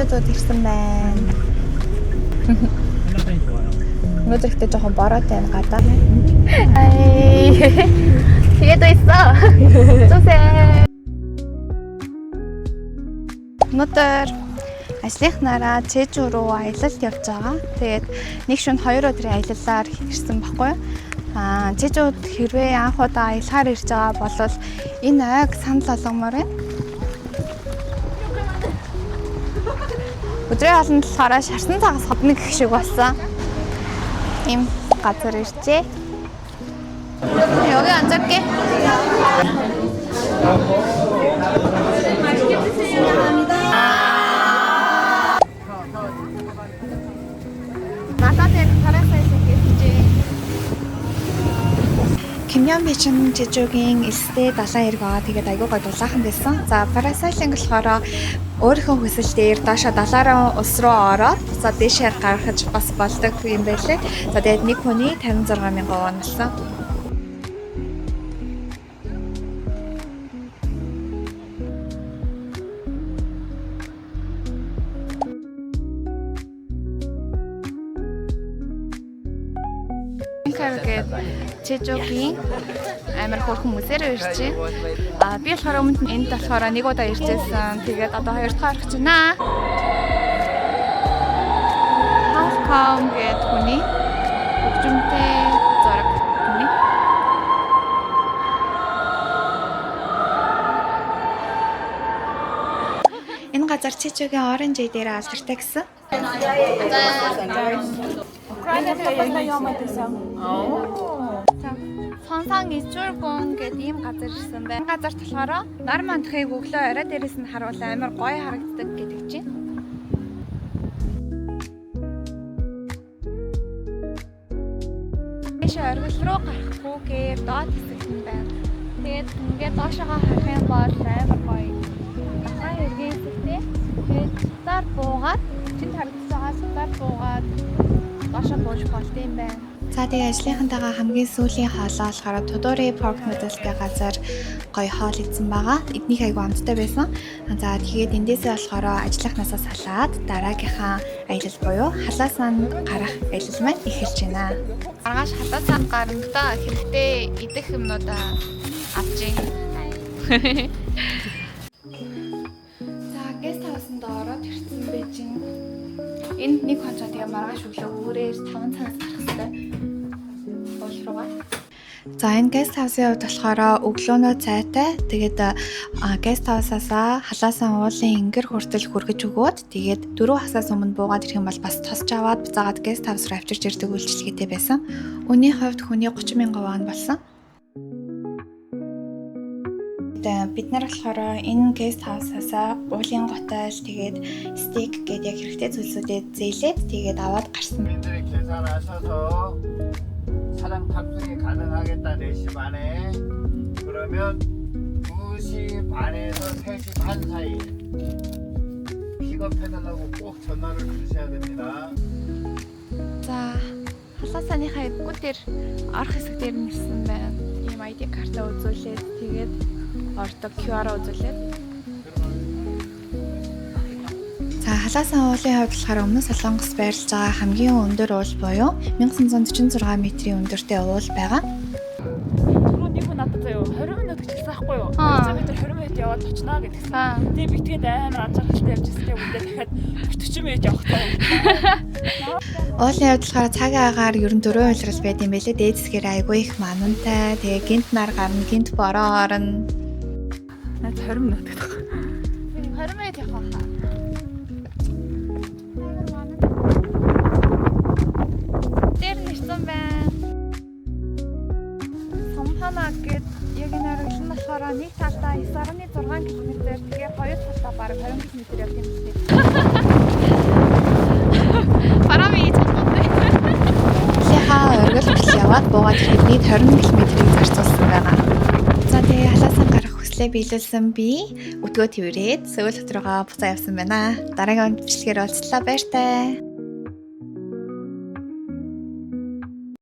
Чэжудод ирсэн байна. 한라산이 좋아요. Өнөөдөр ихтэй жоохон бороотой байна гадаа. Ай. 뒤에도 있어. 쏘세. Өнөөдөр ажлынхнаараа Чэжу руу аялалд явж байгаа. Тэгээд нэг шөнө 2 өдрийн аяллаар ирсэн баггүй юу? Аа, Чэжуд хэрвээ анх удаа аялахаар ирж байгаа бол энэ ойг санал болгомоор байна. Өдрийн хоолнд болохоор шарсан цагаас хобно гэх шиг болсон. Ийм газар иржээ. 여기 앉을게. Надад яг парасайлинг гэж. Кимьян бичин Чэжүгийн элстэй далайн эрг байгаа. Тэгээд айгүй гой дулаахан байсан. За парасайлинг болохоор өөрийнхөө хүсэл дээр доошо далаараа ус руу ороод буцаад дээшээ гаргаж бас болдог юм байлээ. За тэгээд нэг хүний 56 мянган вон болсон. Ингээд Чэжүгийн амар хөөрхөн мөсөөр ирж байна. А би болохоор өмнө нь энд болохоор нэг удаа иржсэн. Тэгээд одоо хоёр дахь орох гэж байна. Halcom гэдэг хүний хөгжимтэй зураг хүний. Энэ газар Чэжүгийн Orange дээр алдартай гэсэн. Сонсоон ижүүргүн гэдэг ийм газар ирсэн байна. Энэ газарт болохоор нар мандахыг өглөө орой дээрээс нь харуул амар гоё харагддаг гэдэг чинь. Дэше оргил руу гарахгүйгээр доод хэсэгт нь байна. Тэгээд ингээд доошоогоо харах юм бол амар гоё. Дахаа эргийн хэсэгтээ тэгээд цутаар буугаад чинд харагдаж байгаа цутаар буугаад доошоо бууж болт юм байна. За тэгээ ажлынхантайгаа хамгийн сүүлийн хоолоо болохоор Тудури pork noodle гэх газар гоё хоол идсэн байгаа. Эднийх айгүй амттай байсан. За тэгээд эндээсээ болохоор ажлынхнаасаа салаад дараагийнхаа аялал буюу Халаасан гарах аялал маань эхэлж байна. Маргааш халаасан гарангадаа хэрэгтэй идэх юмнуудаа авчих. За guest house-нд ороод ирсэн байж гин. Энд нэг хонцоо тэгээ маргааш өглөө өөрөөр 5 цагаас гарах хэрэгтэй. Уул руугаа. За энэ guest house-ийн хувьд болохоор өглөөнөө цайтай тэгээд guest house-аасаа халаасан уулын ингэр хүртэл хүргэж өгөөд тэгээд 4 хасаас өмнө буугаад ирэх юм бол бас тосч аваад буцаагаад guest house руу авчирч ирдэг үйлчилгээтэй байсан. Үнийн хувьд хүний 30 мянган вон болсон. Тэгээд бид нар болохоор энэ guest house-аасаа уулын готойл тэгээд стейк гээд яг хэрэгтэй зүйлсүүдэд зээлээд тэгээд аваад гарсан. 국민들이 계산하셔서 차량 탑승이 가능하겠다 4시 반에 그러면 2시 반에서 3시 반 사이 픽업해달라고 꼭 전화를 주셔야 됩니다. За халаасаныхаа эвгүй дээр орох хэсэг дээр нь ирсэн байна. Ийм ID картаа үзүүлээд тэгээд ордог QR үзүүлээд. За халаасан уулын хувьд болохоор өмнө Солонгос байрлаж байгаа хамгийн өндөр уул буюу 1946 метрийн өндөртэй уул байгаа. Түрүү нэг хүн надад заяа 20 минут гэж хэлсэн байхгүй юу? Аа. 200 метр 20 минут яваад очноо гэдгсэн. Аа. Тэгээ би тэгээд амар анзаархалтай явж ирсэн. Тэгээ үндэ дахиад 40 минут явах таа. Уулын хувьд болохоор цагийн агаар ер нь дөрвөн улирал байд юм байлээ. Дээд хэсгээр айгүй их манантай. Тэгээ гинт нар гарна, гинт бороо орно. Наад 20 минут гэдэг. 20 минут явах хаа. Дээр нь ирсэн байна. Сумхана гээд яг энэ оргил нь болохоор нэг талдаа 9.6 км, тэгээ хоёр талдаа бараг 20 км явдаг юм байна. 바람이 장난데. Хаа оргил хүртэл яваад буугаад ирэхэд нийт 20 км-ийг зарцуулсан байгаа. За тэгээ халаасан гарах хүслээ биелүүлсэн би өдгөө тэрвэрээд Сөүл хот руугаа буцаа явсан байна. Дараагийн бичлэгээр уулзлаа, баяртай.